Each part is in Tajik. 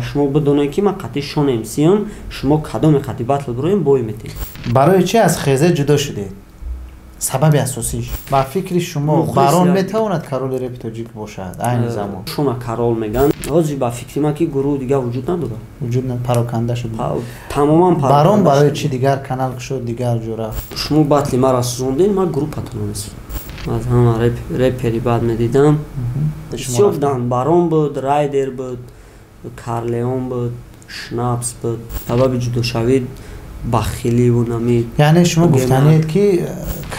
Шумо бидонед, ки ман қатъи Шон МСм, шумо кадоме қатъи батл бироем, бой метем. Барои чи аз Хезе ҷудо шудед? Сабаби асосиш ба фикри шумо, Барон метавонад короли репи тоҷик бошад айни замон? Шона король меган. Ҳозир ба фикри ман, ки гурӯҳ дигар вуҷуд надорад. Вуҷуд пароканда шуд. Тамоман. Барон барои чи дигар канал кушод, дигар ҷо рафт? Шумо батли маро сӯзондед, ман группатонро месӯзам. Аз ҳама репери бад медидам, бисёр буданд: Барон буд, Райдер буд, Карлеон буд, Шнапс буд. Сабаби ҷудошавӣ бахиливу нами. Яъне шумо гуфтанед, ки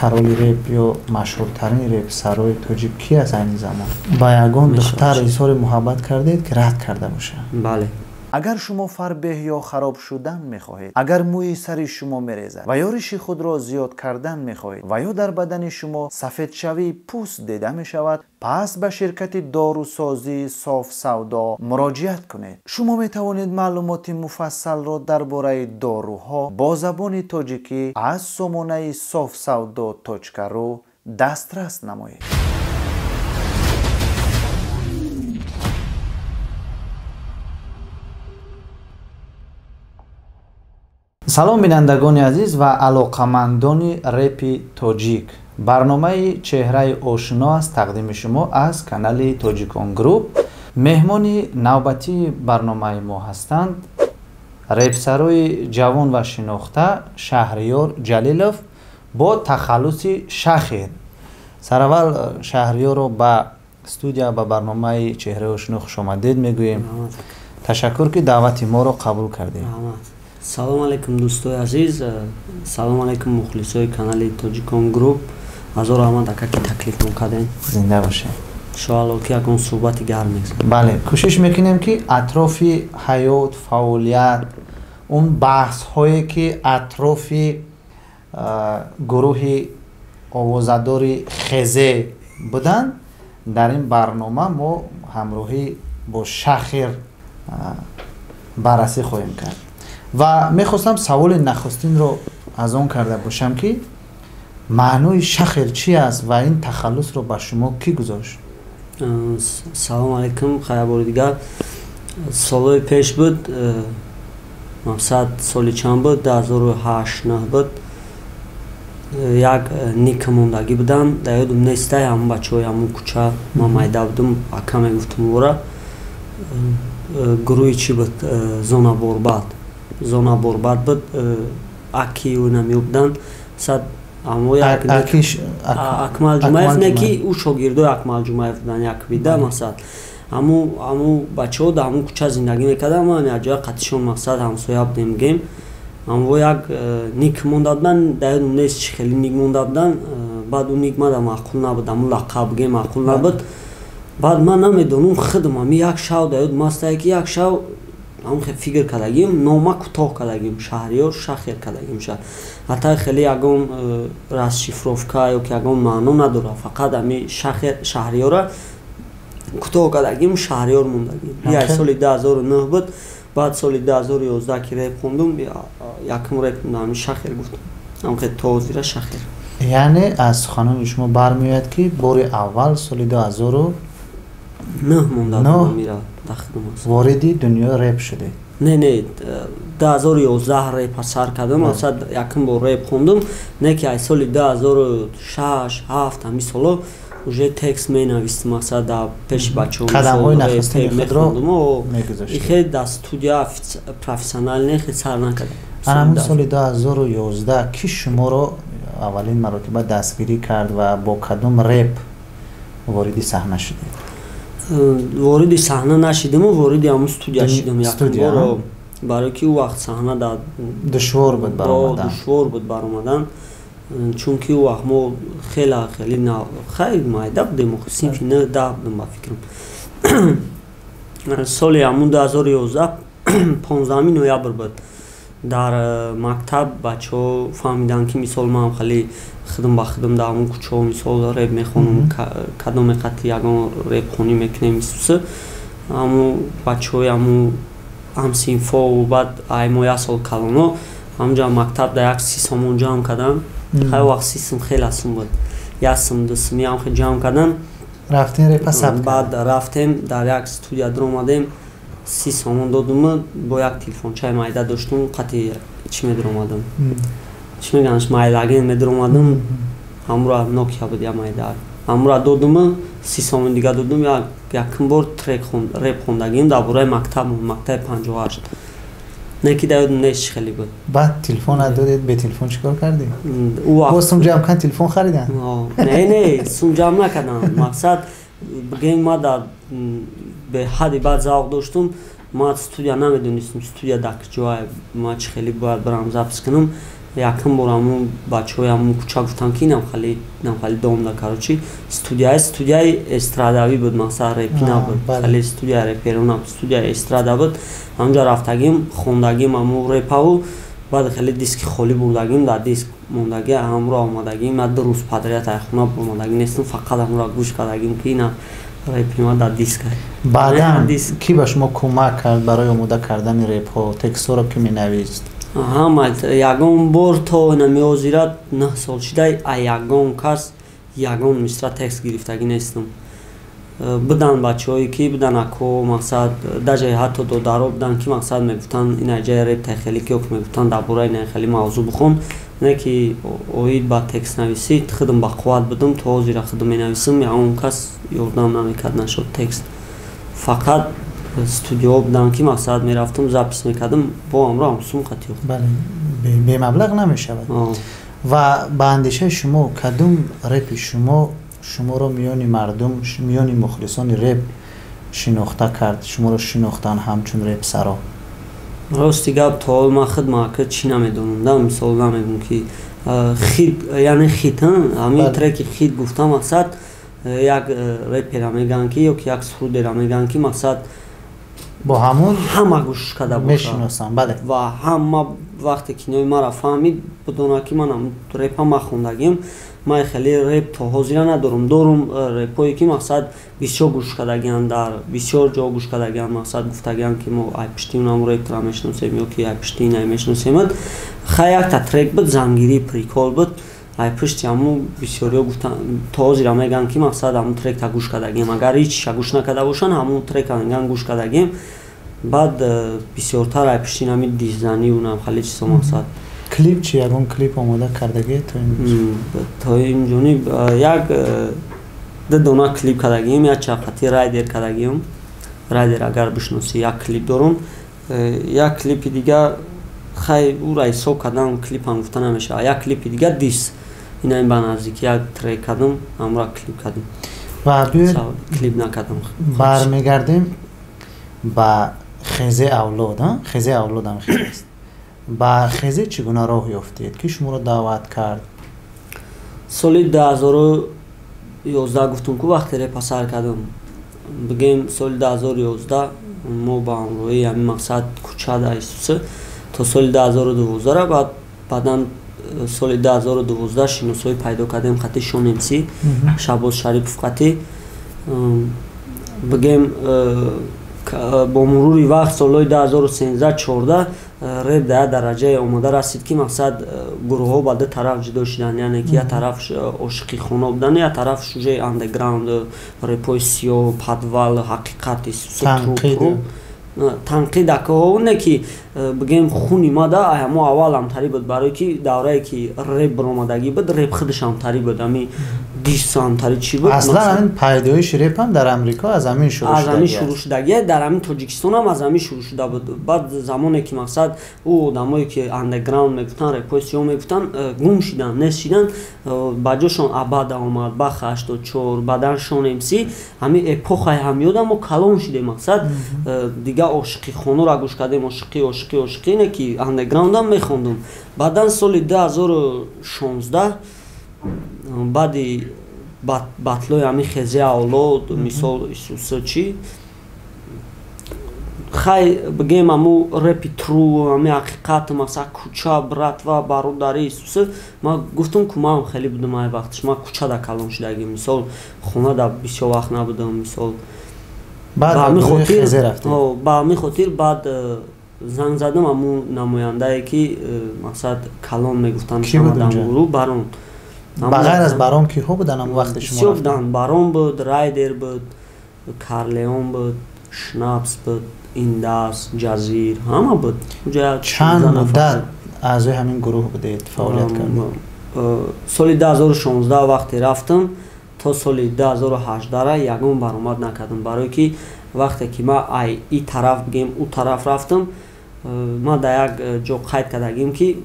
короли реп ё машҳуртарин репсарои тоҷик ки аст айни замон? Ба ягон духтар изҳори муҳаббат кардед, ки рад карда бошад? Бале. Агар шумо фарбеҳ ё хароб шудан мехоҳед, агар мӯи сари шумо мерезад ва ё риши худро зиёд кардан мехоҳед ва ё дар бадани шумо сафедшавии пӯст дида мешавад, пас ба ширкати дорусозии Софсавдо муроҷиат кунед. Шумо метавонед маълумоти муфассалро дар бораи доруҳо бо забони тоҷикӣ аз сомонаи софсавдо ру дастрас намоед. Салом, бинандагони азиз ва алоқамандони репи тоҷик! Барномаи «Чеҳраи ошино» аст тақдими шумо аз канали Тоҷикон Груп. Меҳмони навбатии барномаи мо ҳастанд репсарои ҷавон ва шинохта Шаҳриёр Ҷалилов бо тахаллуси Шахир. Сараввал Шаҳриёрро ба студия, ба барномаи «Чеҳраи ошино» хушомадед мегӯем. Ташаккур, ки даъвати моро қабул кардед. Салом алейкум, дӯстои азиз, салом алейкум, мухлисои канали Тоҷикон Груп. Ҳазор раҳмат, ака, ки таклифмон кардем. Зинда бошед. Иншоалло, ки ягон суҳбати гарм мегзарем. Бале, кӯшиш мекунем, ки атрофи ҳаёт, фаъолият, он баҳсҳое, ки атрофи гурӯҳи овозадори Хезе буданд, дар ин барнома мо ҳамроҳӣ бо Шахир баррасӣ хоҳем кард. Ва мехостам саволи нахустинро аз он карда бошам, ки маънои Шахир чи аст ва ин тахаллусро ба шумо кӣ гузошт? Салом алейкум хайр бори дигар. Солҳои пеш буд, мақсад, соли чанд буд, 2008-9 буд, як ника мондагӣ будам, дар ёдум нестай. Ҳамун бачаҳои ҳамун кӯча, ман майда будум, ака мегуфтум ора, гурӯҳи чӣ буд, Зона Борбад, Зона Борбад буд, акию намё буданд. Сад Акмал Ҷумаев, не, ки ӯ шогирдои Акмал Ҷумаев буданд, як бида. Мақсад, ҳаму бачаҳо дар ҳамун кӯча зиндагӣ мекарданд, мо якҷоя қатишон, мақсад, ҳамсоя будем. Гем ҳамво як ник монда буданд, дар ёдум нест, чӣ хеле ник монда буданд. Баъд ӯ ник мада маъқул набуд, ҳамун лақаб гем маъқул набуд. Баъд ман намедонам, худам ҳами як шав дар ёдум астае, ки як шав ҳамн хел фикр кардагим, нома кӯтоҳ кардагим, Шаҳриёр Шахер кардагим. Ша ҳатта хеле ягон расшифровка ё ки ягон маъно надорад, фақат ҳами Шахер, Шаҳриёра кӯтоҳ кардагим, Шаҳриёр мондагим. Як соли 2009 буд. Баъд соли 2011 ки реп хондум, якум реп ҳами Шахер гуфтам, ҳамхел то ҳозира Шахер. Яъне аз суханони шумо бармеояд, ки бори аввал соли дуҳазору нӯҳ монда. Вориди дунёи реп шудед? Не, 2011 репа сар кардам, мақсад, якум бор реп хондум. Не, ки аз соли 2006, ҳафт, ҳамин соло уже текст менавистам, мақсад, дар пеши бачаҳо. Қадамҳои нахустини худро. Хел дар студия профессионально хел сар накардам. Ҳамин соли 2011 ки шуморо аввалин маротиба дастгирӣ кард ва бо кадом реп вориди саҳна шудед? Вориди саҳна нашидиму, вориди ҳамун студия шидам якумбор, барои ки ӯ вақт саҳна дар душвор буд баромадан. Душвор буд баромадан, чунки ӯ вақт мо хела хеле хай майда будем, синфи нӯ, даҳ будем, ба фикрам. Соли ҳамун 2011, 15 ноябр буд. Дар мактаб бачаҳо фаҳмиданд, ки мисол ман хеле худам ба худам дар ҳамун кӯчаҳо, мисол, реп мехонам, кадоме қати ягон репхонӣ мекунем. Исуса ҳамун бачаҳои ҳамун ҳамсинфову баъд ай мо як сол калоно ҳамунҷа мактаб дар як 30 сомон ҷамъ карданд. Хай вақт 30 сум хеле сум буд, як сум, ду сумӣ ҳам хел ҷамъ карданд. Рафтем репа сабт. Баъд рафтем, дар як студия даромадем. 30 сомон додум, бо як телефончаи майда доштум, қати чӣ медиромадам, чӣ меганаш, майлаген медиромадам, ҳамура Нокия буд, я майда, ҳамура додум, 30 сомон дига додум. Якум бор трек реп хондагим дар бораи мактаб, мактаби 58, не ки дар ёдам нест, чӣ хеле буд. Баъд телефон додед, бе телефон чӣ кор кардӣ? Боз сум ҷамъ кан, телефон харидан? Не, сум ҷамъ накардам. Мақсад, бигем, ма дар беҳадди баъд завқ доштум. Ма студия намедонистам, студия дар куҷоа, ма чӣ хеле бояд барам запись кунам. Якум бор ҳамун бачаҳои ҳамун кӯча гуфтам, ки инам хеле, инам хеле домда, короче, студияи эстрадавӣ буд, мақсад, репи набуд, хеле студияи реперо набуд, студияи эстрада буд. Ҳамунҷа рафтагим, хондагим ҳамун репаву, баъд хеле диски холӣ бурдагим, дар диск мондагӣ, ҳамро омадагим. Ма 2 рӯз подряд ай хона омадагӣ нестам, фақат ҳамро гӯш кардагим, ки ина репи ма дар диск. Баъдан кӣ ба шумо кӯмак кард барои омода кардани репҳо? Текстҳоро кӣ менавист? Ҳама. Ягон бор то намеозирад, 9 сол шида, а ягон кас ягон мисра текст гирифтагӣ нестам. Будан бачаҳое ки будан, ако, мақсад, даже ҳатто додаро будан, ки, мақсад, мегуфтанд, ина ҷаи реп хеле ки мегуфтанд, дар бораи ина хеле мавзӯъ бихон. Не ки оид ба текстнависӣ худам ба қувват будам, то ҳозира худам менависам, ягон кас ёрдам намекард нашуд текст. Фақат студияҳо буданд, ки, мақсад, мерафтам, запись мекардам, бо ҳамроҳ ҳам сум қатӣ. Бале, бемаблағ намешавад. Ва ба андешаи шумо, кадом репи шумо шуморо миёни мардум, миёни мухлисони реп шинохта кард, шуморо шинохтан ҳамчун репсаро? Рости гап, то ҳол ман худ мака чӣ намедонам да. Мисол, намегум, ки хит, яъне хит, ҳамин треки хит гуфта, мақсад, як репера мегӯянд, ки ё ки як сурудера мегӯянд, ки, мақсад, бо ҳамон ҳама гӯш карда бошад. Мешиносам, бале. Ва ҳама вақте кинои маро фаҳмид, бидонад, ки ман репа ма хондагим. Ман хеле реп то ҳозира надорум. Дорум репое, ки, мақсад, бисёр гӯш кардагианд, дар бисёр ҷо гӯш кардагианд, мақсад, гуфтагианд, ки мо ай пишти унам репра мешиносем ё ки ай пишти инай мешиносемад. Хай, якта трек буд, зангирӣ, прикол буд, ай пишти ҳамун бисёриҳо гуфтан, то ҳозира мегӯянд, ки, мақсад, ҳамун тректа гӯш кардагием. Агар ҳичша гӯш накарда бошанд, ҳамун трека мегӯянд, гӯш кардагием. Баъд бисёртар ай пишти нами диззанӣ, унам хеле чизо, мақсад. Клип чи? Ягон клип омода кардагӣ то имрӯз? То инҷониб як ду дона клип кардагием. Як чақати Райдер кардагием, Райдер агар бишносӣ, як клип дорум. Як клипи дига, хай, ура ҳисоб кардам, клипам гуфта намешавад. Як клипи дига дис, ина ба наздики як трек кардам, ҳамра клип кардем. Ва биёед Клип накардам. Бармегардем ба Хезе Авлод. Хезе Авлодам хел аст. Ба Хезе чӣ гуна роҳ ёфтед? Ки шуморо даъват кард? Соли 2011 гуфтум ку, вақте репа сар кардам, бигем, соли 2011 мо ба ҳамроҳии ҳамин, мақсад, кӯча да исуса то соли 2012, баъд баъдан соли 2012 шиносоӣ пайдо кардем қати Шон МС, Шабоз Шарипов қати. Бигем, бо мурури вақт, солҳои 2013, 14 реп дар як дараҷае омода расид, ки, мақсад, гурӯҳҳо ба ду тараф ҷудо шуданд, яъне ки як тараф ошиқи хона буданд, як тараф уже андеграунд, репои сиёҳ, подвал, ҳақиқати танқид акаҳо. Не ки, бигем, хуни мада ҳамо аввал ҳамтарӣ буд, барое ки даврае ки реп баромадагӣ буд, реп худаш ҳамтарӣ буд, ами дис ҳамтарӣ чӣ буд. Аслан ҳамин пайдоиши репам дар Амрико аз ҳамин шурӯъ. Аз ҳамин шурӯъ шудагия, дар ҳамин Тоҷикистон ҳам аз ҳамин шурӯъ шуда буд. Баъд замоне ки, мақсад, ӯ одамое ки андеграунд мегуфтанд, репои сиёҳ мегуфтанд, гум шиданд, нест шиданд, ба ҷошон Абада омад, Баха 84, баъдан Шон МС. Ҳамин эпохаи ҳамёда мо калон шидем, мақсад, дига ошиқи хонора гӯш кардем, ошиқӣ, ошиқӣ, ошиқӣ, не ки андеграундам мехондум. Баъдан соли 2016, баъди батлои ҳамин Хезе Авлод, мисол, исуса чӣ, хай, бигем, аму репи тру, ҳами ҳақиқат, мақсад, кӯча, братва, бародари, исуса, ман гуфтам, ку ман хеле будам ай вақтш, ман кӯчада калон шудагим, мисол, хонада бисёр вақт набудам, мисол. Ба ҳамин хотир баъд занг задам аму намояндае, ки, мақсад, калон мегуфтанд гурӯҳ, Барон. Ба ғайр аз Барон киҳо буданд ҳамон вақте шумо? Бисёр буданд. Барон буд, Райдер буд, Карлеон буд, Шнапс буд. Индас, Ҷазир, ҳама буд. Чанд муддат аъзои ҳамин гурӯҳ будед, фаъолият кардед? Соли 2016 вақте рафтам, то соли 2018 ягон баромад накардам, барое ки вақте ки ман ай и тараф бигем, ӯ тараф рафтам, ман дар як ҷо қайд кардагим, ки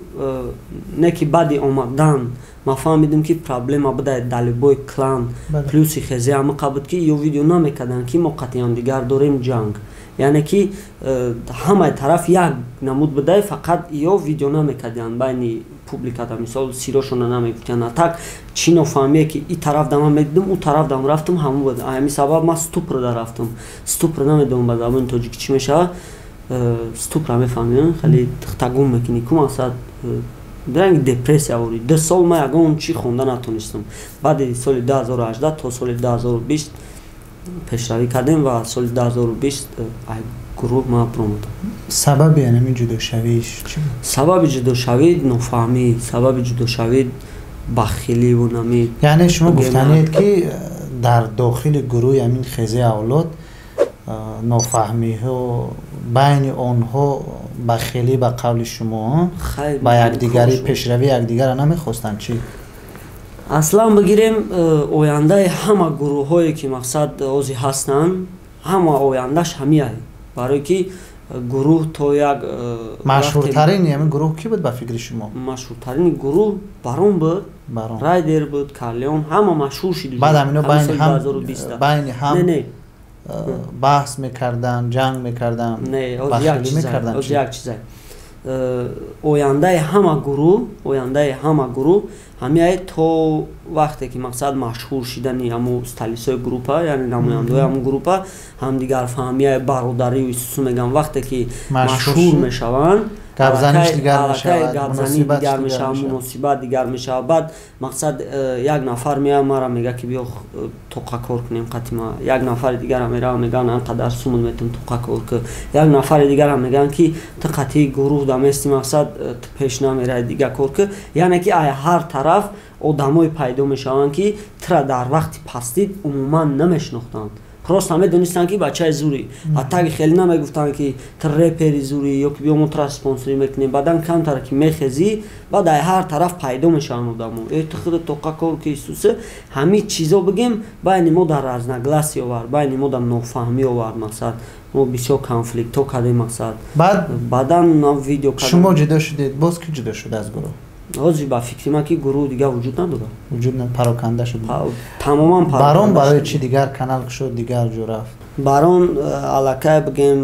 не ки баъди омадан ман фаҳмидам, ки проблема буда дар любой клан. Плюси хезе ҳамақа буд, ки ё видео намекарданд, ки мо қатъи ҳамдигар дорем ҷанг, яъне ки ҳамаи тараф як намуд будай, фақат ё видео намекардианд байни публиката, мисол, сирошона намегуфтианд. А так чӣ нофаҳмие, ки и тараф дама медидам, ӯ тараф дам рафтам, ҳамон буд. Ҳамин сабаб ман ступор да рафтам. Ступор намедонам ба забони тоҷикӣ чӣ мешавад. Ступор мефаҳмем, хеле тагум мекунӣ ку, мақсад, ранги депрессия ворид. 2 сол ман ягон чӣ хонда натонистам. Баъди соли 2018 то соли 2020 пешравӣ кардем ва соли 2020 ай гурӯҳ ман баромадам. Сабаби ҳамин ҷудошавиш чӣ буд? Сабаби ҷудошавӣ нофаҳмӣ, сабаби ҷудошавӣ бахиливу нами. Яъне шумо гуфтанед, ки дар дохили гурӯҳи ҳамин Хезаи авлод нофаҳмиҳо байни онҳо, бахилӣ, ба қавли шумо, ба якдигарӣ, пешравии якдигарро намехостанд, чӣ? Аслан бигирем, ояндаи ҳама гурӯҳҳое, ки мақсад ҳозир ҳастанд, ҳама ояндаш ҳамияй, барое ки гурӯҳ то як Машҳуртарини ҳамин гурӯҳ кӣ буд, ба фикри шумо? Машҳуртарини гурӯҳ Барон буд, Райдер буд, Карлеон, ҳама машҳур шид. Баъд ҳамино байни ҳам баҳс мекарданд, ҷанг мекарданд? Не, як чизай, ояндаи ҳама гурӯҳ, ояндаи ҳама гурӯҳ ҳамияй, то вақте ки мақсад машҳур шидани ҳаму сталисои группа, яъне намояндаҳои ҳамун группа, ҳамдигарфаҳмияи, бародарию исусу мегӯям, вақте ки машҳур мешаванд, гапзаниш дигар мешавад. Гапзанӣ дигар мешавад, муносибат дигар мешавад. Баъд мақсад як нафар меояд, мара мега, ки биё тоқа кор кунем қатима, як нафари дигара мерава, мегӯянд, анқадар сумул метавон, тоқа кор кун, як нафари дигара мегӯянд, ки ту қатъи гурӯҳ дамести, мақсад, ту пеш намераи, дига кор кун. Яъне ки ай ҳар тараф одамое пайдо мешаванд, ки тура дар вақти пастид умуман намешинохтанд, просто медонистанд, ки бачаи зурӣ, ҳаттаги хеле намегуфтанд, ки ту репери зурӣ ё ки биё, мо тура спонсорӣ мекунем. Баъдан камтара ки мехезӣ, баъд ай ҳар тараф пайдо мешаванд одамо: э, ту худат тоқа кор ки, исусе. Ҳамин чизо, бигем, байни мо дар разногласие овард, байни мо дар нофаҳмӣ овард. Мақсад, мо бисёр конфликтҳо кардем, мақсад, баъдан видео. Шумо ҷудо шудед, боз ки ҷудо шуд аз гурӯҳ? Ҳозир ба фикри ман, ки гурӯҳ дигар вуҷуд надорад. Вуҷуд пароканда шуд. Тамоман. Барон барои чӣ дигар канал шуд, дигар ҷо рафт? Барон аллакай, бигем,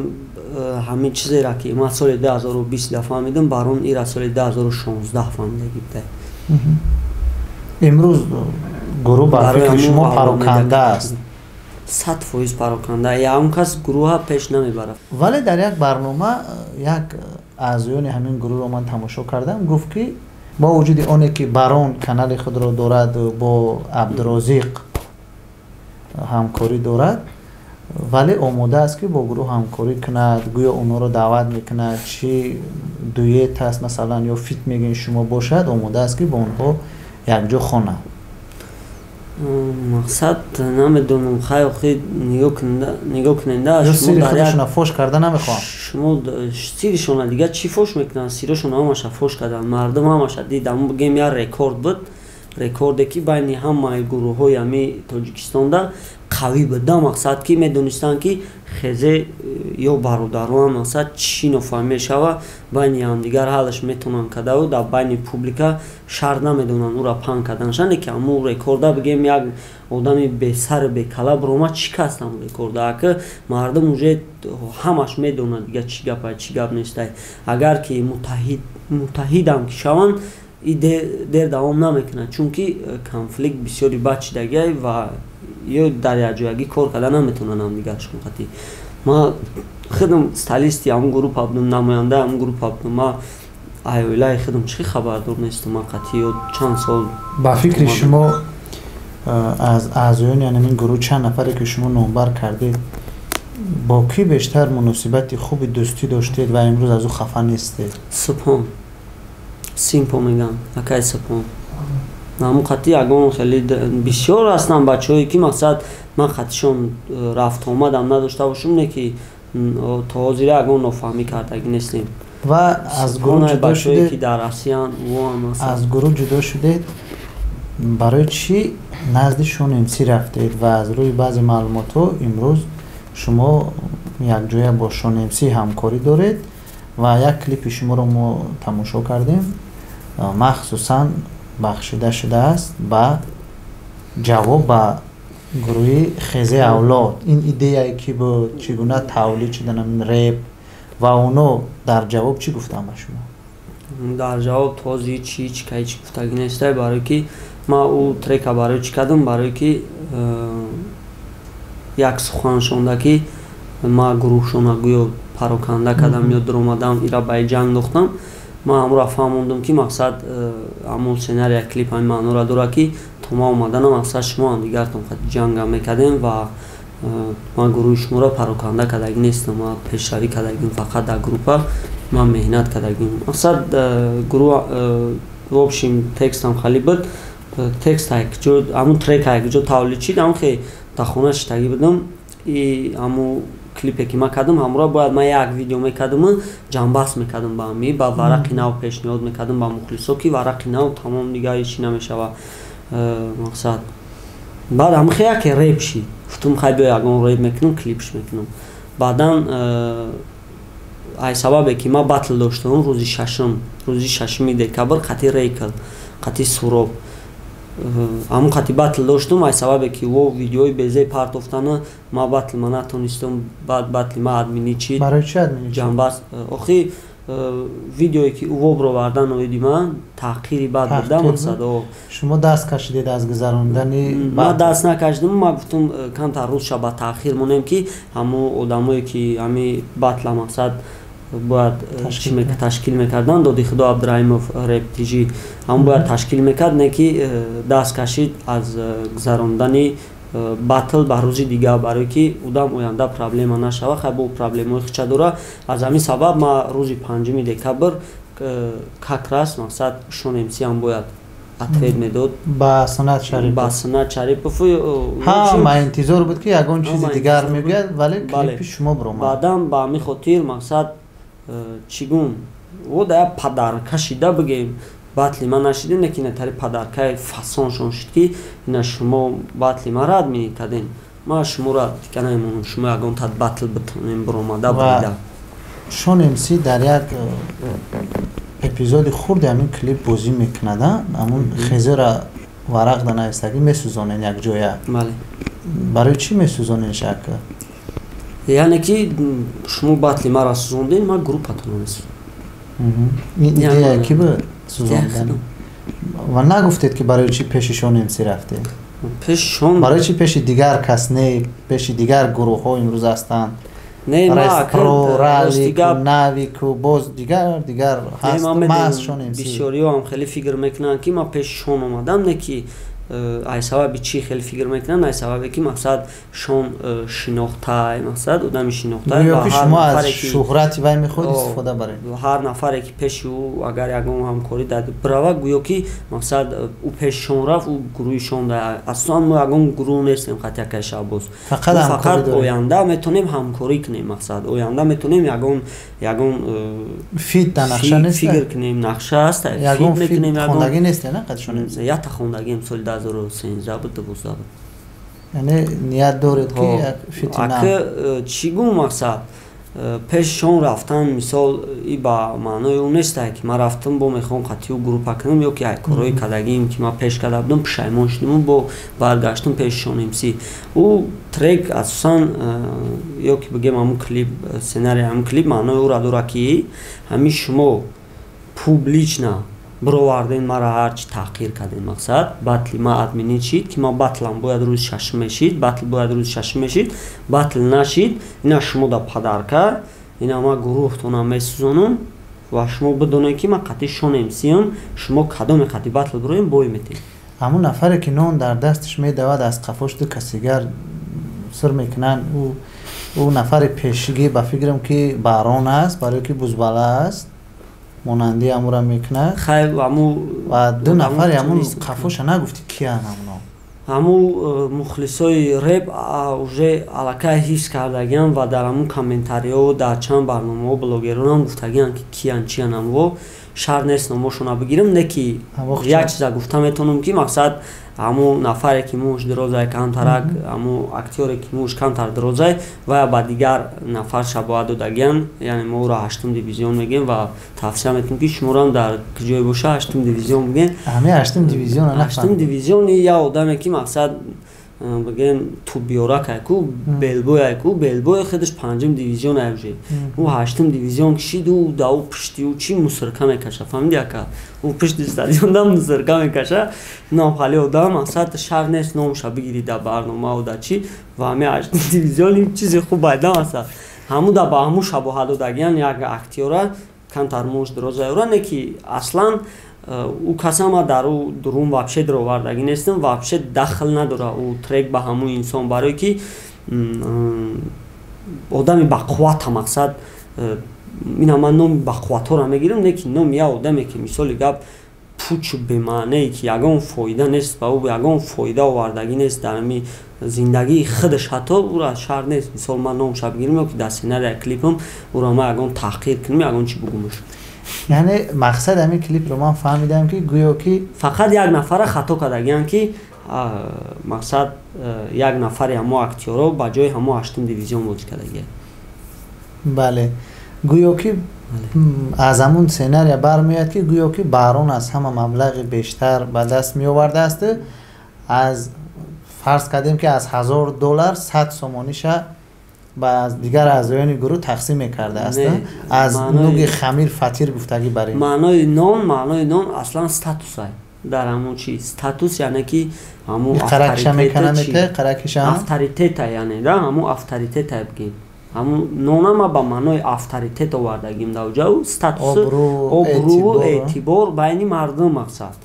ҳамин чизеро, ки ман соли 2020 фаҳмидам, Барон ира соли 2016 фаҳмидагӣ буда. Имрӯз гурӯҳ ба фикри шумо пароканда аст? 100% пароканда, ягон кас гурӯҳа пеш намебарад. Вале дар як барнома як аъзоёни ҳамин гурӯҳро ман тамошо кардам, гуфт, ки бо вуҷуди оне ки Барон канали худро дорад, бо Абдурозиқ ҳамкорӣ дорад, вале омода аст, ки бо гурӯҳ ҳамкорӣ кунад, гӯё онҳоро даъват мекунад, чи дуэт аст масалан ё фит мегӯем шумо бошад, омода аст, ки бо онҳо якҷо хонад. Мақсад, намедонам, хай, охи нигоҳ куненда. Сири худашона фош карда намехоҳам. Шумо сиришона дигар чӣ фош мекунанд? Сирашона ҳамаша фош карданд, мардум ҳамаша дид. Ам бигем, як рекорд буд, рекорде, ки байни ҳамаи гурӯҳҳои ҳами Тоҷикистонда қавӣ буда. Мақсад, ки медонистанд, ки хезе ё бародароам, мақсад, чӣ нофаҳм мешава, байни ҳамдигар ҳаллаш метавонанд кардаву дар байни публика шарт намедонанд ӯра панг карданашане, ки ҳамун рекорда, бигем, як одами бесару бекала биромад, чӣ каст ҳамун рекорда? Ака, мардум уже ҳамаш медонад дига чӣ гапай, чӣ гап нестай. Агар ки муттаҳидам ки шаванд, и дер давом намекунад, чунки конфликт бисёри бад шидагиай ва ё дар якҷоягӣ кор карда наметавонанд ҳамдигаршон. Қатъӣ ман худам сталисти ҳамун группа будам, намояндаи ҳамун группа будам, ман оилаи худам чӣ хабардор нестам, ман қатъӣ ё чанд сол. Ба фикри шумо, аз аъзоёни ҳамин гурӯҳ, чанд нафаре ки шумо номбар кардед, бо кӣ бештар муносибати хуби дӯстӣ доштед ва имрӯз аз ӯ хафа нестед? Субҳон, Симпо мегӯям, акай Субҳон. Ҳамун қатъи ягон хеле бисёр ҳастанд бачаҳое, ки мақсад, ман қатъишон рафтуомадам надошта бошам, не ки То ҳозир ягон нофаҳмӣ кардагӣ нестем. Ва аз гурӯҳ ҷудо шудед, ки дар Россиян. Аз гурӯҳ ҷудо шудед, барои чӣ назди Шон МС рафтед? Ва аз рӯи баъзе маълумотҳо имрӯз шумо якҷоя бо Шон МС ҳамкорӣ доред ва як клипи шуморо мо тамошо кардем, махсусан бахшида шудааст ба ҷавоб ба гурӯҳи Хезе Авлод. Ин идеяе ки буд, чӣ гуна тавлид шудан ин реп ва оно дар ҷавоб чӣ гуфтанд ба шумо? Дар ҷавоб този чи чи кай чӣ гуфтагӣ нестай, барое ки ма ӯ трека барои чӣ кардам, барое ки як сухан шонда, ки ма гурӯҳшона гӯё пароканда кардам ё дуромадам, ира ба ҷанг дохтам. Ман ҳамура фаҳмондам, ки мақсад ҳамун сценария клип ҳамин маънора дорад, ки то ма омаданам, мақсад, шумо ҳамдигартон ҷангам мекардем ва ман гурӯҳи шуморо пароканда кардагӣ нестам, ман пешравӣ кардагим, фақат дар группа ман меҳнат кардагим. Мақсад, гурӯҳ, в общем, текстам хали буд, текст ҳамун трек ҳайкҷо тавлид шид. Ҳамун хе дар хона шиштагӣ будам и ҳамун клипе ки ман кардам, ҳамура бояд ман як видео мекардаму ҷамъбаст мекардам ба ҳами, ба варақи нав пешниҳод мекардам ба мухлисо, ки варақи нав тамом, дигар ҳечи намешава. Мақсад, баъд ҳамин хе яке реп шид, гуфтум, хай, биё, ягон реп мекунам, клипш мекунам. Баъдан ай сабабе ки ман батл доштам рӯзи шашум, рӯзи 6-уми декабр, қати Рейкл, қати Суроб, ҳамун қати батл доштум. Ай сабабе ки во видеои безе партофтана, ма батл ма натонистам. Баъд батли ма отменить шид. Ҷамъбаст. Охи видеое ки ӯ бировардан оиди ман таҳқири бад буда, мақсад. Шумо даст кашидед аз гузарондани? Ман даст накашидам, ман гуфтум, камтар рӯзша ба таъхир монем, ки ҳамун одамое ки ҳами батла, мақсад, бояд ташкил мекардан, Доди Худо Абдураҳимов, Рептижи, ҳамун бояд ташкил мекард, не ки даст кашид аз гузарондани батл ба рӯзи дигар, барое ки одам оянда проблема нашава. Хай, бо проблемаҳои хича дора. Аз ҳамин сабаб ма рӯзи 5-уми декабр как раз, мақсад, Шон МСиам бояд ответ медод. Ба Санат Шарипов. Ба Санат Шарипов. Ҳама интизор буд, ки ягон чизи дигар мегӯяд, вале клипи шумо биромад. Баъдан ба ҳамин хотир, мақсад, чӣ гум о да як подарка шида бигем, батли ман нашидем, не ки натари подаркаи фасоншон шуд, ки ина шумо батли мара отменить кардем, ман шуморо дика намемонам, шумо ягон тат батл битонем биромада бурида. Шон МС дар як эпизоди хурди ҳамин клип бозӣ мекунад, ҳамун хезера варақ да навистагӣ месӯзонен якҷоя. Барои чӣ месӯзонен шака? Яъне ки шумо батли мара сӯзондем, ман группатонро месӯзонам. Ин идея ки буд сӯзондан? Ва нагуфтед, ки барои чӣ пеши Шон МС рафтед? Пеши Шон. Барои чӣ пеши дигар кас не, пеши дигар гурӯҳҳо имрӯз ҳастанд? Не. Рестро, Ралику, Навику, боз дигар дигар ҳаст, маҳз Шон МС. Бисёриҳо ҳам хеле фикр мекунанд, ки ман пеши Шон омадам, не ки ай сабаби чӣ хеле фикр мекунанд? Ай сабабе ки, мақсад, Шон шинохтай, мақсад, одами шинохтай. Ки шумо аз шӯҳрати вай мехоҳед истифода баред. Ҳар нафаре ки пеши ӯ агар ягон ҳамкорӣ бирава, гӯё ки, мақсад, ӯ пеши Шон рафт, ӯ гурӯҳи Шон да. Аслан мо ягон гурӯҳ нестем, хати акаи Шаҳбоз. Фақат оянда метавонем ҳамкорӣ кунем, мақсад, оянда метавонем ягон фит да нақша нест? Фикр кунем, нақша аст. Ягон мекунем. Хондагӣ нест, на қад Шон? Якта хондагием, соли 2013 буд, 12 буд. Яъне ният доред, ки як фити нав? Ака, чӣ гум, мақсад, пеши Шон рафтан, мисол, и ба маънои он нестае, ки ман рафтам, бо мехоҳам қатиу группа кунам ё ки ай корҳои кардагием, ки ман пеш карда будам, пушаймон шудиму бо баргаштам пеши Шон МС. Ӯ трек асосан ё ки бигем ҳамун клип, сценарий ҳамун клип маънои ӯра дорад, ки ҳамин шумо публично бироварден мара, ҳарчи таҳқир кардем, мақсад, батли ма отменить шид, ки ман батлам бояд рӯзи шашум мешид, батл бояд рӯзи шашум мешид, батл нашид, ина шумо да подарка, ина ма гурӯҳтонам месӯзонам ва шумо бидонед, ки ман қатъи Шон МСиам, шумо кадоме қатъи батл бироем, бой метем. Ҳамун нафаре, ки нон дар дасташ медавад, аз қафош ду касигар сир мекунанд. Ӯ нафари пешигӣ, ба фикрам, ки Барон аст, барое ки бузбала аст, монанди амура мекунад. Хай, аму Ва ду нафари ҳамун қафоша нагуфти, киян ҳамуно? Ҳамун мухлисои реп уже аллакай ҳис кардагиан ва дар ҳамун комментариҳо, дар чанд барномаҳо блогеронам гуфтагиан, ки киян, чиян. Ҳамво шарт нест номошона бигирам, не ки як чиза гуфта метавонам, ки мақсад ҳамун нафаре ки мӯш дирозай камтарак, ҳамун актёре ки мӯш камтар дирозай, ва ба дигар нафар шабоҳат додагиан. Яъне мо ӯро ҳаштум дивизион мегӯем ва тавсия метавонем, ки шуморам дар ҷое боша, ҳаштум дивизион бигӯем. Ҳаштум дивизиони як одаме, ки мақсад бигӯем туббиёракай ку, белбояй ку, белбои худаш панҷум дивизион ай, уже ӯ ҳаштум дивизион кишид. Ӯ да ӯ пишти ӯ чӣ мусорка мекаша, фаҳмиди, ака? Ӯ пишти стадион да мусорка мекаша. Нам хали одам, мақсад шарт нест номша бигири дар барномао, да чӣ. Ва ҳами ҳаштум дивизион чизи хуб айда. Мақсад ҳаму да ба ҳаму шабоҳат додагиан як актёра, камтар муш дирозайёра, не ки аслан ӯ касама дар ӯ дурун вообще даровардагӣ нестам, вообще дахл надора ӯ трек ба ҳамун инсон, барое ки одами бақуввата. Мақсад ина ман номи бақувватҳоро мегирам, не ки номи як одаме, ки мисоли гап пучу бемаънае, ки ягон фоида нест ба ӯ, ягон фоида овардагӣ нест дар ҳами зиндагии худаш, ҳатто ӯро шарт нест мисол ман номша бигирам ё ки дар сценария клипам ӯро ман ягон таҳқир кунам, ягон чӣ бугумаш. Яъне мақсад ҳамин клипро ман фаҳмидам, ки гӯё ки фақат як нафара хато кардагиан, ки мақсад як нафари ҳамо актёро ба ҷои ҳамо ҳаштум дивизион бозӣ кардагия. Бале, гӯё ки аз ҳамун сценария бармеояд, ки гӯё ки Баҳрон аз ҳама маблағи бештар ба даст меовардааст. Аз фарз кардем, ки аз 1000 доллар 100 сомониша ба дигар аъзоёни гурӯҳ тақсим мекардааст, аз нуги хамир фатир гуфтагӣ бар ин. Маънои нон аслан статусай дар ҳамун чи статус, яъне ки ҳамун авторитета, яъне да ҳамун авторитета бигем. Ҳамун нонама ба маънои авторитет овардагим дар статус, обрӯ, эътибор байни мардум мақсад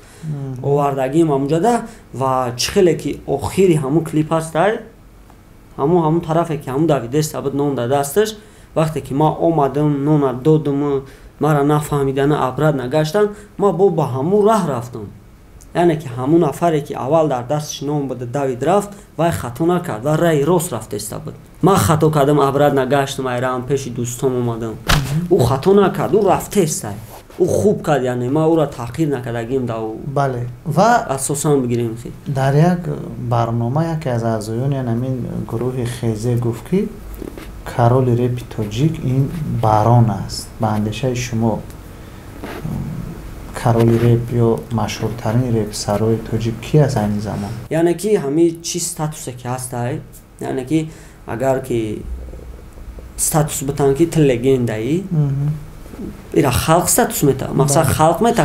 овардагим ҳамунҷода. Ва чӣ хеле ки охири ҳамун клип ҳастай, ҳамун тарафе ки ҳамун давидеста буд, нон дар дасташ, вақте ки ман омадам, нона додам, мара нафаҳмидана обратно гаштан, ман бо ба ҳамун раҳ рафтам. Яъне ки ҳамун нафаре, ки аввал дар дасташ нон буда, давид рафт, вай хато накард ва раи рост рафтеста буд. Ман хато кардам, обратно гаштам, айраам пеши дӯстом омадам. Ӯ хато накард, ӯ рафтестай, ӯ хуб кард, яъне ман ӯро таҳқир накардагим да. Бале, ва асосан бигирем. Дар як барнома яке аз аъзоёни ҳамин гурӯҳи Хезе гуфт, ки короли репи тоҷик ин Барон аст. Ба андешаи шумо, короли реп ё машҳуртарин репсарои тоҷик ки аст айни замон? Яъне ки ҳамин чи статусе ки ҳастай, яъне ки агар ки статус битан, ки ту легендаӣ, ира халқ статус мета, мақсад халқ мета,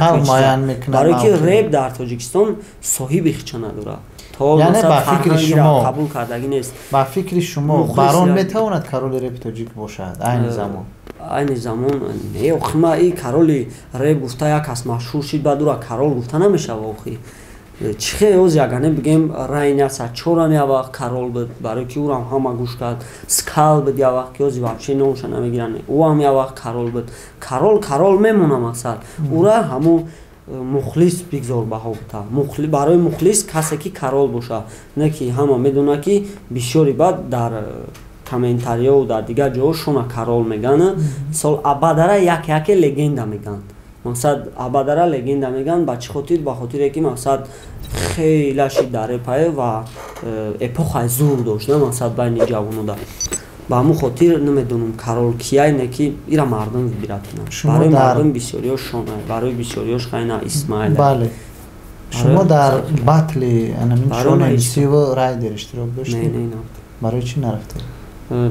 барои ки реп дар Тоҷикистон соҳиби хича надорад. То яъне ба фикри шумо қабул кардагӣ нест. Ба фикри шумо, Барон метавонад короли репи тоҷик бошад айни замон? Айни замон не, охи. Ма и короли реп гуфта, як кас машҳур шид, баъд ура корол гуфта намешава, охи. Чӣ хел оз ягане бигем, Райня Сачорам як вақт корол буд, барои ки ӯрам ҳама гӯш кард. Скал буд як вақт, ки ози вообще номша намегиранд, ӯ ҳам як вақт корол буд. Корол корол мемона, мақсад ӯра ҳамун мухлис бигзор баҳо бута. Барои мухлис касе ки корол боша, не ки ҳама медонад, ки бисёри баъд дар комментариёву дар дигар ҷоҳо шона корол мегӯянд. Мисол, Абадара як яке легенда мегӯянд, мақсад Абадара легенда мегӯянд. Ба чӣ хотир? Ба хотире ки мақсад хеле шид дар репае ва эпохаи зур дошт, на мақсад байни ҷавонода. Ба ҳамун хотир намедонам корол кияй, не ки ира мардум выбирать кунанд. Барои мардум бисёриёш шона, барои бисёриёш хайна Исмаил. Бале, шумо дар батли анамин Шон МС Райдер иштирок доштед? Не, барои чӣ нарафтед?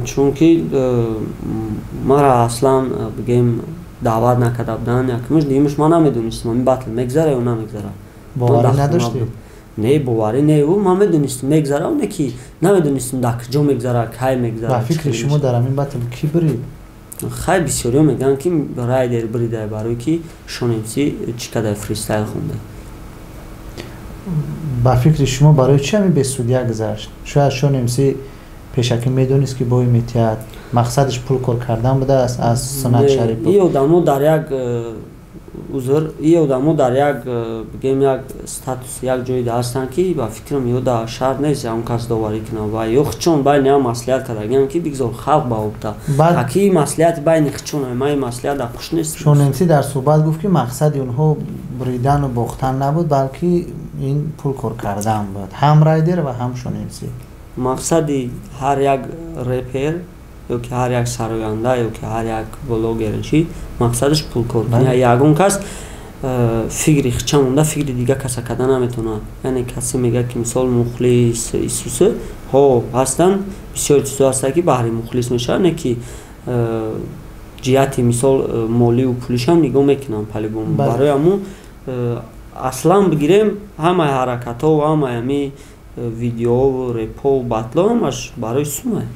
Чунки мара аслан бигем даъват накарда буданд, якумш. Дуюмш, ман намедонистам ҳамин батл мегзара ё намегзара. Боварӣ надоштед? Не, боварӣ не, ӯ ман медонистам мегзара, не ки намедонистам дар куҷо мегзара, кай мегзара. Ба фикри шумо, дар ҳамин батл кӣ бирид? Хай, бисёриҳо мегӯянд, ки Райдер бридай, барое ки Шон МС чӣ кадай, фристайл хонда. Ба фикри шумо, барои чӣ ҳамин без судья гузашт? Шояд Шон МС пешакӣ медонист, ки бой метиҳад, мақсадаш пул кор кардан будааст аз Сунат Шарипов? И одамо дар як узр и одамо дар як бигем як статус як ҷойда ҳастанд ки ба фикрам ё дар шаҳр нест ягон кас доварӣ кунад ва ё хичон байни ҳам маслиҳат кардагиам ки бигзор халқ ба обда аки маслиҳати байни хичон ман маслиҳат дар пушт нест. Шонемсӣ дар суҳбат гуфт ки мақсади онҳо буридану бохтан набуд, балки ин пул кор кардан буд, ҳам Райдер ва ҳам Шонемсӣ. Мақсади ҳар як репер ё ки ҳар як сароянда ё ки ҳар як блогер чи мақсадаш пулкор кунӣ. Ягон кас фикри хича монда фикри дига каса карда наметавонад. Яъне касе мегӯяд ки мисол мухлис исусе ҳо ҳастанд, бисёр чизҳо ҳастанд ки баҳри мухлис мешавад, не ки ҷиҳати мисол моливу пулишам нигоҳ мекунанд по-любому. Барои ҳамун аслан бигирем ҳамаи ҳаракатҳо ва ҳамаи ҳами видеову репову батло ҳамаш барои сумае.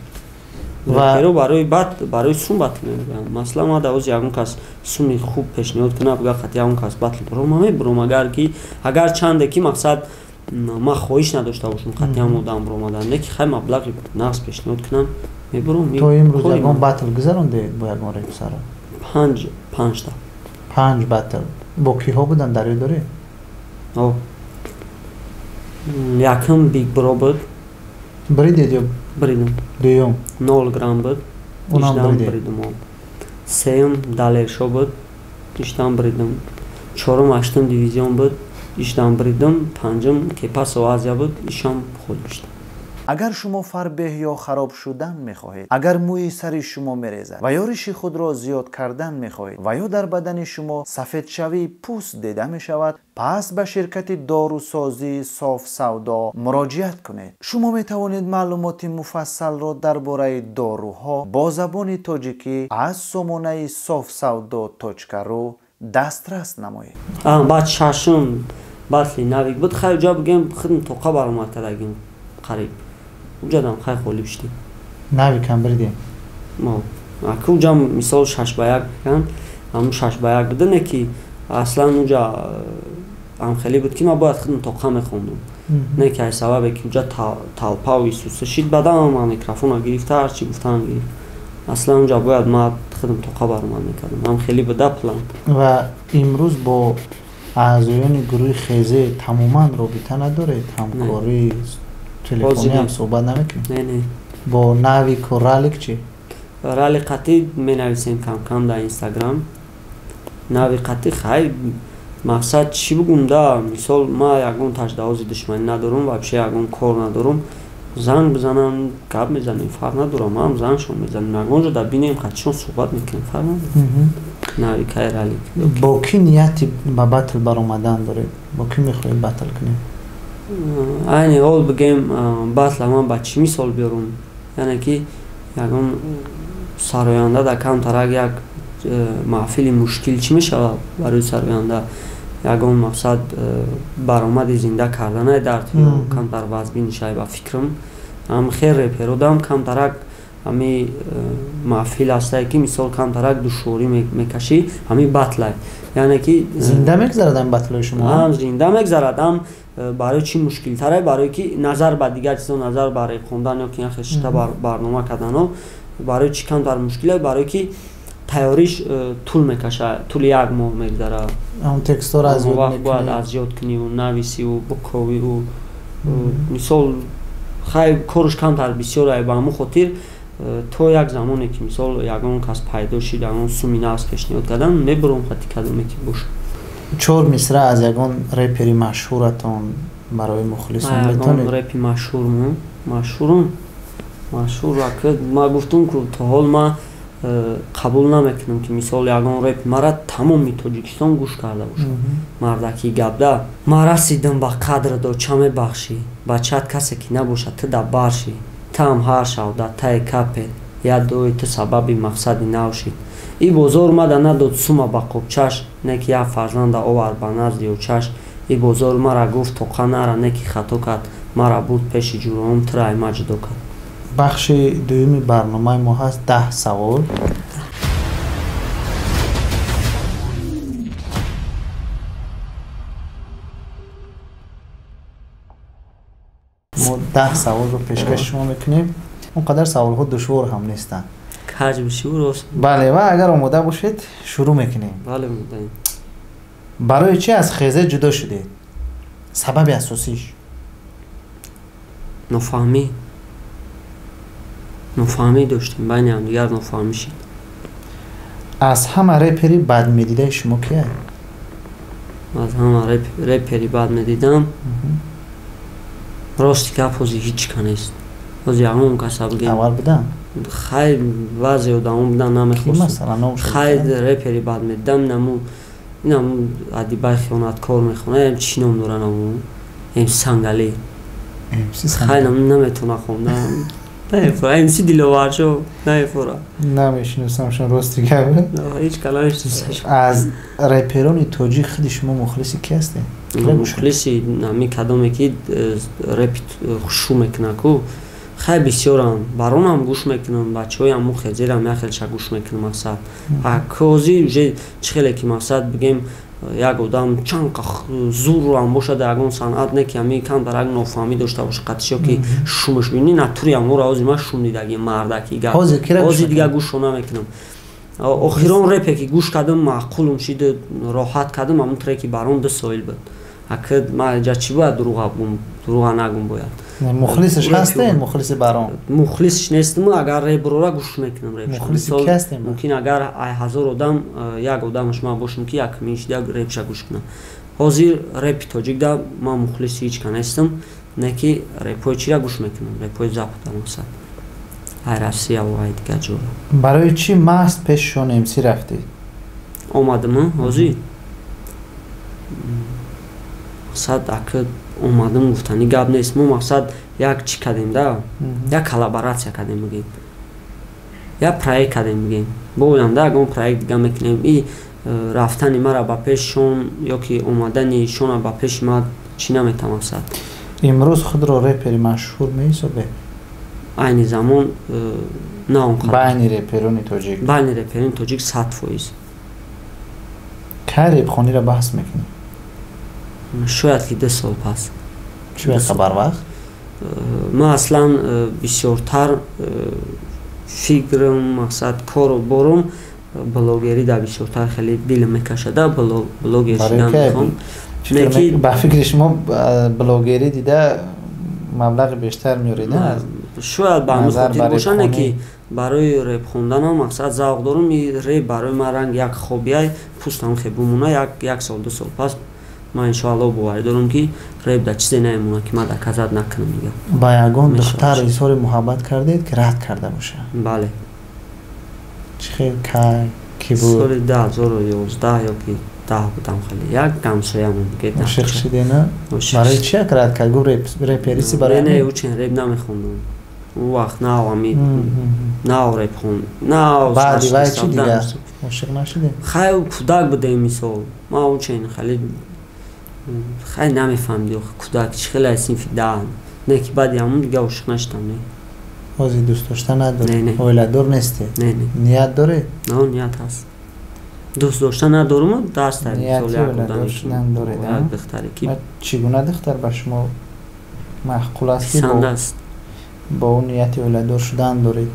Ва барои бат барои сум батл мебурам. Масалан ман дар ягон кас суми хуб пешниҳод кунам, бигӯяд қати ягон кас батл бурам, ман мебурам, агар ки агар чанде ки мақсад ман хоҳиш надошта бошам қати ҳам одам буромадан, не ки хай маблағи нағз пешниҳод кунам, мебурам. То имрӯз ягон батл гузарондед бо ягон репсаро? Панҷта. 5 батл. Бо киҳо буданд дар ёд доред? О. Якум Биг Бро буд. Бридед ё бридам? Дуюм 0 грамм буд, иштам бридам. Сеюм Далершо буд, иштам бридам. Чорум Ҳаштум дивизион буд, иштам бридам. Панҷум Кепасо Азия буд, ишам худ иштам. Агар шумо фарбеҳ ё хароб шудан мехоҳед, агар мӯи сари шумо мерезад ва ё риши худро зиёд кардан мехоҳед ва ё дар бадани шумо сафедшавии пӯст дида мешавад, пас ба ширкати дорусозии Софсавдо муроҷиат кунед. Шумо метавонед маълумоти муфассалро дар бораи доруҳо бо забони тоҷикӣ аз сомонаи sofsavdo.ru дастрас намоед. Баъд шашум батли Навик буд. Хай ҷо бигем худм тоқа баромад кардагим қариб. Уҷадам хай холӣ шудем. Навикам бридем? Аки уҷа мисол 6-1 кан, ҳамун 6-1 буда, не ки аслан уҷа ҳамхелӣ буд ки ман бояд худм тоқа мехондум. Не ки ай сабабе ки уҷа талпаву исуса шид, баъдам ман микрофона гирифта ҳарчи гуфтан гирифт. Аслан уҷа бояд ман худм тоқа баромад мекардам. Ҳамхелӣ буда план. Ва имрӯз бо аъзоёни гурӯҳи Хезе тамоман робита надоред? Ҳамкорӣ телефонӣ ҳам суҳбат намекунед? Не, не. Бо Навику Ралик чӣ? Ралик қатӣ менависем кам-кам дар Инстаграм. Навик қатӣ хай мақсад чӣ бигӯм да, мисол ман ягон таждаҳози душманӣ надорам, вообще ягон кор надорам. Занг бизанам, гап мезанем, фарқ надорам, ман зангшон мезанем, ягон ҷо дар бинем қатишон суҳбат мекунем, фарқ надорам. Навикай Ралик. Бо кӣ нияти ба батл баромадан доред? Бо кӣ мехоҳед батл кунед? Айни ҳол бигем батла ман ба чӣ мисол биёрам? Яъне ки ягон сароянда дар камтарак як маҳфили мушкил чӣ мешавад барои сароянда? Ягон мақсад баромади зинда карданае дар камтар вазбин шай ба фикрам. Ҳам хел реперодам камтарак ҳами маҳфил ҳастае ки мисол камтарак душворӣ мекашӣ, ҳами батлай. Яъне ки зинда мегзарад ҳами батлои шумо? Ҳам зинда мегзарад, ҳам барои чӣ мушкилтаре? Барои ки назар ба дигар чизо, назар ба реп хондан ё ки яхе шита барнома кардано, барои чӣ камтар мушкиле? Барои ки тайёриш тӯл мекашад, тӯли як моҳ мегзарад. Он текстҳоро аз ёд мекунӣ? Бояд аз ёд куниву нависиву буковиву мисол хай корш камтар бисёр ба ҳамон хотир то як замоне ки мисол ягон кас пайдо шид, ягон суми нағз пешниҳод кардан, мебурам хати кадоме ки бошад. 4 мисра аз ягон репери машҳуратон барои мухлисон метавонед? Репи машҳурмон? Машҳурум? Машҳур ака ман гуфтум ку то ҳол ман қабул намекунам ки мисол ягон реп мара тамоми Тоҷикистон гӯш карда бошад. Мардаки гапда ман расидам ба қадр доча мебахшӣ, бачаат касе ки набошад ту да баршӣ, таам ҳар шав да таи капел, як дуои ту сабаби мақсади нав шид. И бозор мада надод сума ба қобчаш, не ки як фарзанда овард ба назди очаш. И бозор мара гуфт тоқа нара, не ки хато кард, мара бурд пеши ҷуроам, тура ай ҷудо кард. Бахши дуюми барномаи мо ҳаст 10 савол. Мо 10 саволро пешкаши шумо мекунем. Он қадар саволҳо душвор ҳам нестанд. Каҷ биши рост. Бале, ва агар омода бошед шурӯъ мекунем. Бале, омодаем. Барои чӣ аз хезе ҷудо шудед? Сабаби асосиш? Нофаҳмӣ. Нофаҳмӣ доштем, байни ҳамдигар нофаҳмӣ шид. Аз ҳама репери бад медидаи шумо кия? Аз ҳама репери бад медидам? Рости гап, ҳозир ҳеҷ ка нест. Ҳозир ягон каса бигем. Аввал будам? Хай, баъзе одамо будан, намехостам. Хай, репери бад медидам инаму Адибай хиёнаткор мехона, чӣ ном дора наму? М Сангалӣ. Хай, наметавона хонда. Наефора. МС Диловаршо наефора. Намешиносамшон, рости гап. Ҳеҷ ка намешиносам. Аз реперони тоҷик худи шумо мухлиси ки ҳастед? Мухлиси ҳами кадоме ки репи хушу мекуна ку. Хай, бисёрам, баронам гӯш мекунам, бачаҳои ҳаму хезерам яхелша гӯш мекунам. Мақсад, ҳозир уже чӣ хеле ки, мақсад, бигем, як одам чанд зурам бошад, ягон санъат не ки ҳами камтар як нофаҳмӣ дошта боша қатишо ки шумаш бини натури ҳаморо. Ҳозир ман шум дидагим мардаки гап, ҳозир дига гӯшо намекунам. Охирон репе ки гӯш кардам, маъқулум шид, роҳат кардам, ҳамун треки Барон ду соил буд. Ака, ман ҷа чӣ бояд дурӯға гум, дурӯға нагум бояд. Мухлисиш ҳастен, мухлиси Барон? Мухлисиш нестам, агар реп рора гӯш мекунам. Мухлиси ки ҳастем? Мумкин, агар ай 1000 одам як одамаш ман бошам ки якмин шида репша гӯш кунам. Ҳозир репи тоҷикда ман мухлиси ҳеҷ ка нестам, не ки репҳои чира гӯш мекунам, репҳои запада, мақсад, ай Россия ва ай дигар ҷора. Барои чӣ маҳз пеши Шон МС рафтед? Омадам ҳозир, мақсад, ака, омадам гуфтани гап нест. Мо, мақсад, як чӣ кардем да, як коллаборатсия кардем, бигем, як проект кардем, бигем, бо оянда ягон проект дига мекунем. И рафтани мара ба пеши Шон ё ки омадани Шона ба пеши ма чӣ наметам, мақсад. Имрӯз худро репери машҳур меҳисобед? Айни замон на он қадар. Байни реперони тоҷик? Байни реперони тоҷик 100%. Кай репхониро баҳс мекунед? Шояд ки 2 сол пас. Чӣ барвақт? Ман аслан бисёртар фикрам, мақсад, кору борум блогерӣ да бисёртар хеле дилм мекашада, блогер шудан мехоҳам. Ба фикри шумо, блогерӣ дида маблағи бештар меоред? Шояд ба ҳамин хотир боша, не ки барои реп хонданам, мақсад, завқ дорум. И реп барои ман ранг як хоббиай, пустам хе бумона. Як сол, 2 сол пас ман иншоалло боварӣ дорам, ки реп да чизе намемонад, ки ман доказать накунам дига. Ба ягон духтар изҳори муҳаббат кардед, ки рад карда боша? Бале. Чӣ хел, кай, ки буд? Соли 2011 ё ки 10 будам, хеле як ҳамсоямон. Ошиқ шидена? Барои чи як рад кард? Гуфт, репериси? Барои Не, учин реп намехондам, он вақт нав ами нав реп хон нав. Баъди вай чи, дигар ошиқ нашудем? Хай, кӯдак будем, мисол, ман учин хеле, хай, намефаҳмиди, кӯдак чӣ хеле, синфи 10. Не ки баъди ҳамон дига ошиқ нашудам, не. Ҳозир дӯст дошта надорӣ? Не. Оиладор нестӣ? Не. Ният дорӣ? Ният ҳаст, дӯст дошта надорум, даст. Як духтаре ки Чӣ гуна духтар ба шумо маъқул аст ки аст? Бо ӯ нияти оиладор шудан доред?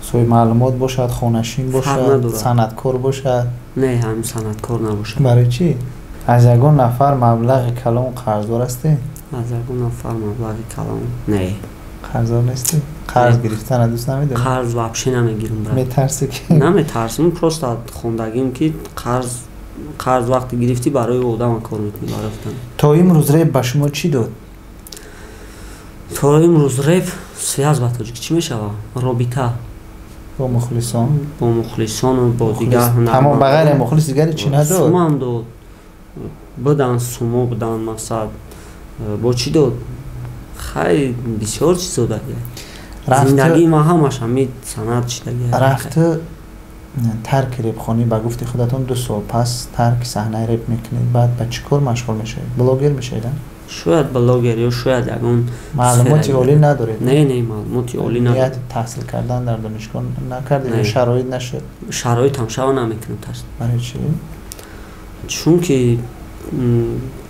Соҳиби маълумот бошад, хонашин бошад, санъаткор бошад? Не, ҳамин санъаткор набошад. Барои чӣ? Аз ягон нафар маблағи калон қарздор ҳастед? Аз ягон нафар маблағи калон не. Қарздор нестӣ? Қарз гирифтана дӯст намедорӣ? Қарз вообще намегирам. Метарсӣ ки? Наметарсим, просто хондагим ки қарз вақте гирифтӣ, барои одама кор мекунӣ, барои худам. То имрӯз реп ба шумо чӣ дод? То имрӯз реп связь, ба тоҷик чӣ мешава, робита. Бо мухлисон? Бо мухлисону бо дигар. Тамом, ба ғайри мухлис дигаре чӣ надод? Сумам дод, будан сумо будан, мақсад, бо чӣ дод? Хай, бисёр чиз додагия. Зиндагии ман ҳамаш ҳами санъат шидагия. Рафту тарки репхонӣ, ба гуфти худатон, 2 сол пас тарки саҳнаи реп мекунед, баъд ба чӣ кор машғул мешавед? Блогер мешавед? Шояд блогер ё шояд ягон. Маълумоти олӣ надоред? Не, маълумоти олӣ. Нияти таҳсил кардан дар донишгоҳ накардед ё шароит нашуд? Шароитам шава, намекунам таҳсил. Барои чӣ? Чунки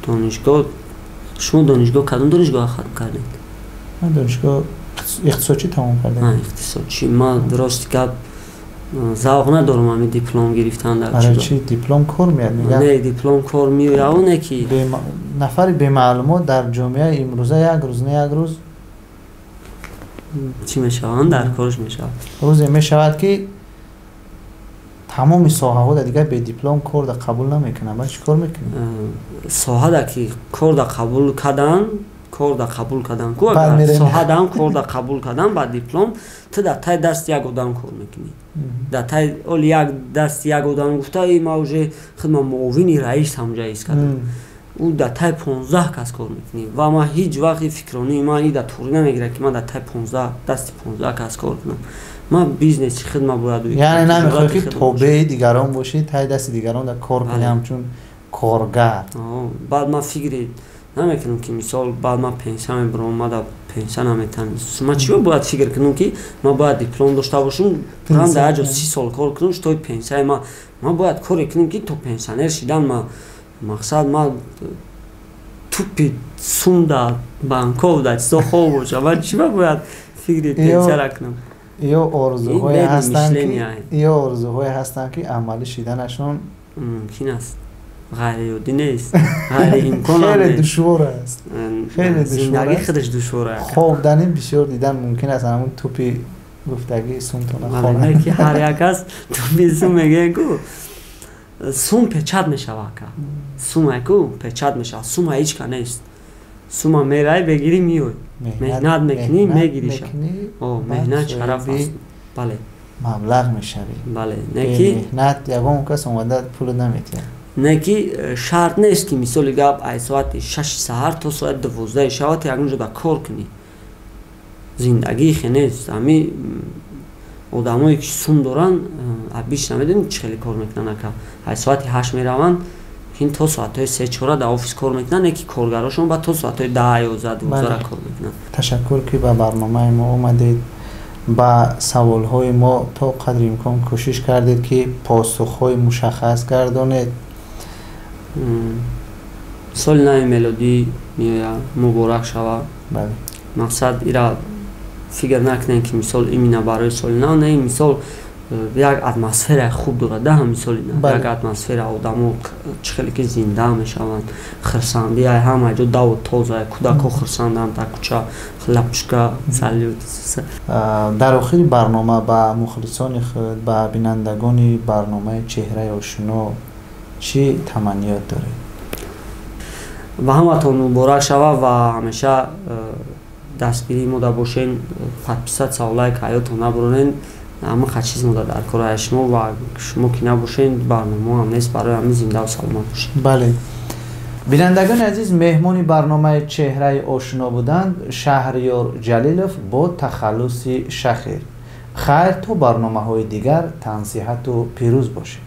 донишгоҳ, шумо донишгоҳ, кадом донишгоҳ хатм кардед? Ман донишгоҳ иқтисодчӣ тамом кардам. Иқтисодчӣ. Ман, рости гап, Завқ надорам ҳамин диплом гирифтан дар барои чӣ диплом кор меяд? Мегӯянд не, диплом кор меояд, не ки нафари бемаълумот дар ҷомеаи имрӯза як рӯз не як рӯз чӣ мешаванд, дар корш мешавад. Рӯзе мешавад, ки тамоми соҳаҳо да дигар бедиплом кор да қабул намекунанд. Баъд чӣ кор мекунӣ? Соҳада ки кор да қабул кардан, кор да қабул кардан ку, соҳадаам кор да қабул кардан ба диплом, ту дар тай дасти як одам кор мекунӣ. Дар тай оли як дасти як одам гуфта, и ма уже худма муовини раис ҳамҷа ҳис кардам. Ӯ дар тай 15 кас кор мекунӣ ва ман ҳеҷ вақти фикронии ман и дар туғрӣ намегирад, ки ман дар тай 15 дасти 15 кас кор кунам. Ман бизнеси хидма бояд. Яъне намехоҳӣ, ки тобеи дигарон бошӣ, тай дасти дигарон дар кор кунӣ ҳамчун коргар. Баъд ман фикри намекунам, ки мисол баъд ман пенсия мебурам, ма да пенсия наметам. Ман чиро бояд фикр кунам, ки ман бояд диплом дошта бошам, рам дар як ҷо 30 сол кор кунам, что пенсияи ман? Ман бояд коре кунам, ки то пенсионер шидан ма мақсад ман тупи сум да банков да чизо хоб бошам. Ман чиро бояд фикри пенсияра кунам? Ё орзуҳое ҳастанд, ки ё орзуҳое ҳастанд, ки амалӣ шиданашон мумкин аст, ғайриоддӣ нест, ғайриимкон. Хеле душвор аст, хеле душвор. Зиндагӣ худаш душвор аст. Хобданӣ бисёр дидан мумкин аст, ҳамун тупи гуфтагии сумтона. Хона ки ҳар як аст тупи сум мегӯян ку, сум печать мешава, ака, сума ку печать мешава. Сума ҳеҷ ка нест. Сума мерай бегирӣ, миёй, меҳнат мекунӣ, мегириша. Меҳнат шараф аст, бале. Маблағ мешавӣ. Бале, не ки меҳнат ягон кас омада пул наметиҳад. Не ки шарт нест, ки мисоли гап ай соати 6-и саҳар то соати 12-и шава ту ягон ҷода кор кунӣ. Зиндагии хе нест. Ҳами одамое ки сум доранд, обычно медонӣ чӣ хеле кор мекунанд, ака? Ай соати 8 мераванд, ин то соатҳои 3-4 дар офис кор мекунанд, не ки коргарошон ба то соатҳои 10, 11, 12 кор мекунанд. Ташаккур, ки ба барномаи мо омадед, ба саволҳои мо то қадри имкон кӯшиш кардед, ки посухҳои мушаххас гардонед. Соли нави мелодӣ меояд, муборак шавад. Мақсад ира фикр накунем, ки мисол именно барои соли нав, не, мисол як атмосфераи хуб дорад да ҳамин соли нав, як атмосфера, одамо чӣ хеле ки зинда мешаванд, хирсандӣ ай ҳама ҷо, даву тоза, кӯдакҳо хирсанданд дар кӯча, хлопушка, салют. Дар охири барнома ба мухлисони худ, ба бинандагони барномаи «Чеҳраи ошино» чӣ таманниёт доред? Ба ҳаматон муборак шавад ва ҳамеша дастгирии мо да бошен, подписаться, лайк ҳаётон набуронен. Ҳама чиз мода дар кораи шумо ва шумо ки набошен, барномаам нест. Барои ҳамин зиндаву саломат бошед. Бале, бинандагони азиз, меҳмони барномаи «Чеҳраи ошино» буданд Шаҳриёр Ҷалилов бо тахаллуси Шахир. Хайр, то барномаҳои дигар тансиҳату пирӯз бошед.